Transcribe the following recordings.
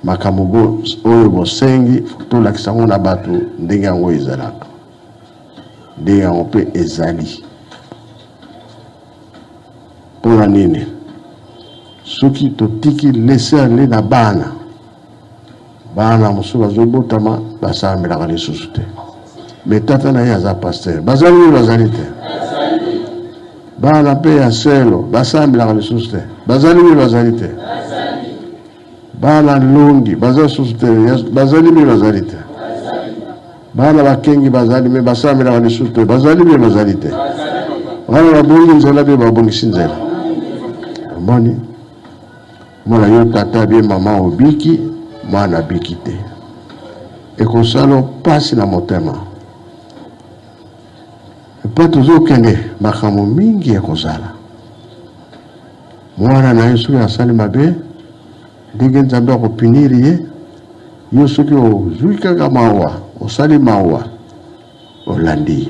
Makambo bo oyo bosengi tolakisa yango na bato ndenge yango ezalaka, ndenge yango mpe ezali. Mpo na nini? Soki totiki laisser aller na bana, bana mosusu bazobotama basambelaka lisusu te. Me tata na ye aza pasteur, bazali nini? Bazali te. Bana mpe ya selo basambelaka lisusu te, bazali nini? Bazali te. Bana longi baza lisusu te, bazali mpe bazali te. Bana bakengi bazali me basambelaka lisusu te, bazali mpe bazali te. Bana babongi nzela mpe babongisi nzela. Omoni, mwana yo tata bie mama obiki, mwana abiki te, ekosala mpasi na motema. Epai tozokende makambo mingi ekozala. Mwana na yo soki asali mabe, ndenge Nzambe akopunir ye, yo soki ozwi kaka mawa, osali mawa, olandi ye.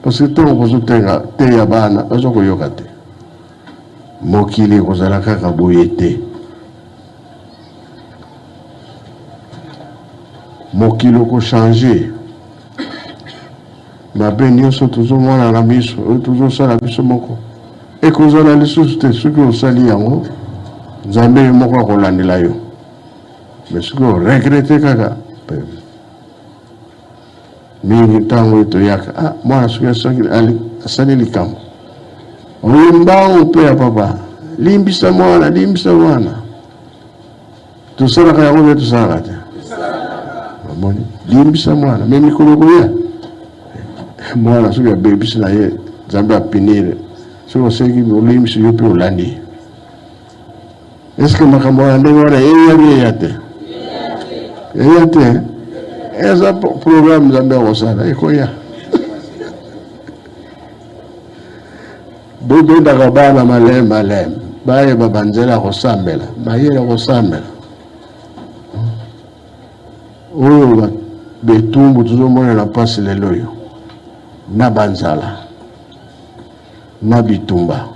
Parce que ntango bozotenga teya bana baza koyoka te. Mokili ekozala kaka boye te. Mokili okochange. Mabe nyonso tozomona na miso oyo tozosala biso moko ekozala lisusu te. Soki osali yango, Nzambe ye moko akolandela yo. Mais soki oregrete kaka mingi, ntango oyo toyaka, ah, mwana soki asali likambo oyo mbangu mpe ya papa, limbisa mwana, limbisa mwana. Tosalaka yango mpe tosalaka te. Omoni, limbisa mwana, me mikolo ekoya mwana soki abebisi na ye, Nzambe apinire. Soki osengi olimbisi yo mpe olandi. Eske makambo ya ndenge wana eyabi eya te? Eya te. Eza programme Nzambe akosala, ekoya. Bobendaka bana maleme maleme, bayeba banzela ya kosambela, mayele ya kosambela. Oyo betumbu tozomona na mpasi lelo oyo, na banzala na bitumba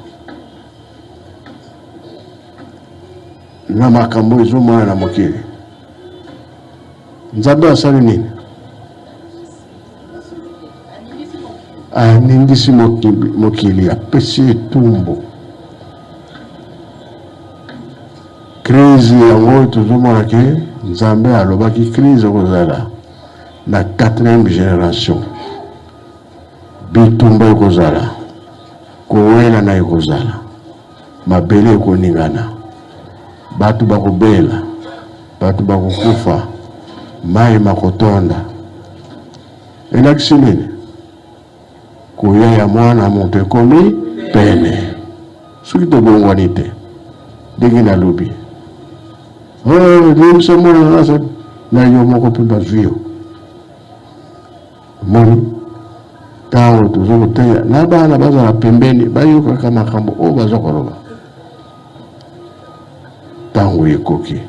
na makambo ezomona na mokili, Nzambe asali nini? Aningisi mokili, apesi etumbu. Crise yango tozomona ke Nzambe alobaki crise ekozala na quatrième génération, bitumba ekozala, kowelana ekozala, mabele ekoningana, bato bakobela, bato bakokufa, mai makotonda. Elakisi nini? Koya ya mwana moto ekomi pene. Soki tobongwani te, ndenge nalobi, oh, limbisa mwana na na yo moko mpe bazwi yo. Omoni, ntango toza koteya na bana bazala pembeni, bayokaka makambo oyo baza koloba. Ntango ekoki.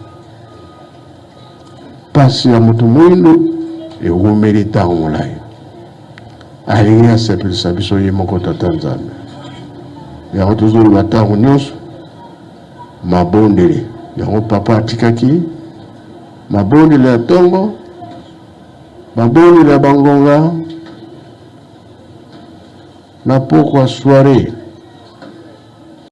Pasi ya moto moindo ewumeli ntango molai. Alingi asepelisa biso ye moko Tata Nzambe. Yango tozoloba ntango nyonso mabondeli. Yango papa atikaki mabondeli ya ntongo, mabondeli ya bangonga na pokwa soiree.